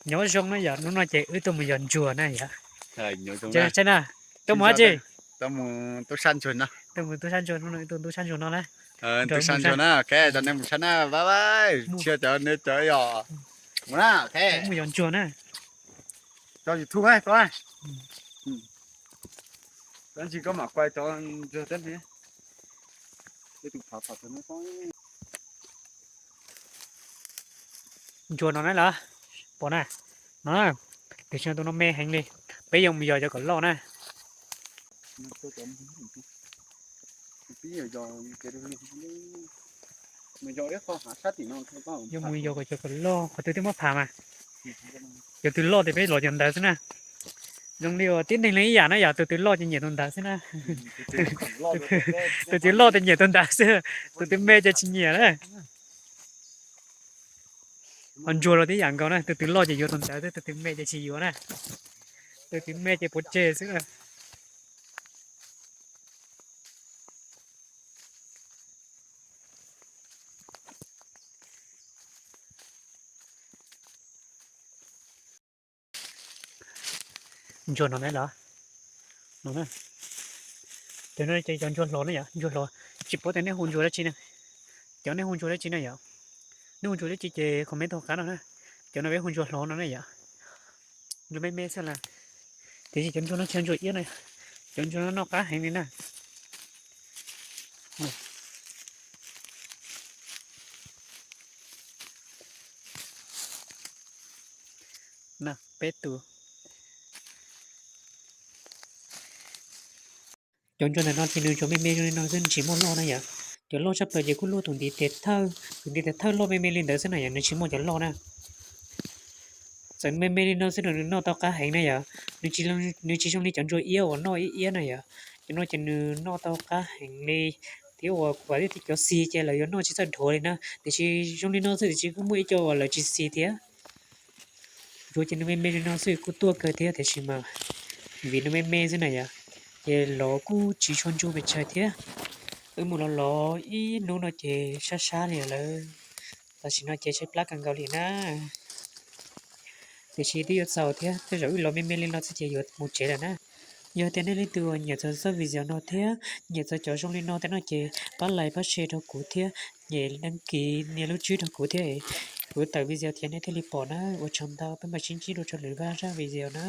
Nyob zoo na yom, hnub no ces wb tuaj mus yos ntsuag na yom. Saib na, tuaj mus dab tsi? Tuaj mus tub sab ntsuag no na. Cov nej mus saib na, bye bye, tsis yog cov nej cov yog mus na, mus yos ntsuag na. Cov YouTube, tab sis koj mam kuai cov ntsuag teb ne. Ntsuag no na los, pom na, no, tam sim no tus no me heev li, peb yuav mus yos cov kom loj na. Yuav mus yos kom cov kom loj, qhov twg twb muab pham mas. Cov twg loj ces peb los cov ntawd xwb na. Zoo li uas tib neeg li ib yam na yom, tus twg loj ces nyiam tus ntawd xwb na. Tus twg loj ces nyiam tus ntawd xwb, tus twg me ces tsis nyiam na. Ho ntsuag los tib yam nkaus na, tus twg loj ces yuav tus ntawd xwb, tus twg me ces tsis yuav na. Tus twg me ces pov tseg xwb na. Ntsuag no na los, no na, cov no ces cov ntsuag hlob na yom, ntsuag hlob, tsis paub tias nej hu ntsuag dab tsi na. Cov nej hu ntsuag dab tsi na yom? Nej hu ntsuag dab tsi ces comment tau qab no na. Cov no peb hu ntsuag hlob no na yom. Ntsuag me me xwb las, tiam sis cov ntsuag no tsis yog ntsuag iab na, cov ntsuag no noj qab heev li na. Peb tus Cov ntsuag ntawm no ces nws tsuas me me zoo li no xwb, nws tsis muaj loj na yom. Cov loj tshaj plaws ces kuj luaj tus ntiv tes thawj, tus ntiv tes thawj loj me me li ntawd xwb na yom, nws tsis muaj cov loj na. Txawm me me li no xwb los nws noj tau qab heev na yom. Nws tsis zoo li cov ntsuag iab uas noj iab iab na yom. Cov no ces nws noj tau qab heev li. Thiab uas kuv vam thiab cov xis ces lawv yuav noj tsis txawj dhuav li na, tiam sis zoo li no xwb tiam sis kuj muaj ib co uas lawv tsis xis thiab. Ntsuag ces nws me me li no xwb kuj tuaj kawg thiab tiam sis mas vim nws me me xwb na yom, ces lov kuj tsis tshua ntsuag pes tsawg thiab. Wb mus lov lov ib hnub no ces sab sab li lawm. Tam sim no ces tshaib plab kawg nkaus li na. Tiam sis twb yuav txaus thiab, tej zaum wb lov me me li no xwb ces yuav mus tsev lawm na. Yog tias nej leej twg uas nyiam txog txoj video no thiab nyiam txog cov zoo li no tej no ces pab like pab share rau kuv thiab nyem đăng ký nias lub tswb rau kuv thiab, kuv tawm video thiab nej thiaj li pom na. Ua tsaug ntau, peb mam sib ntsib dua rau lwm zaj video na.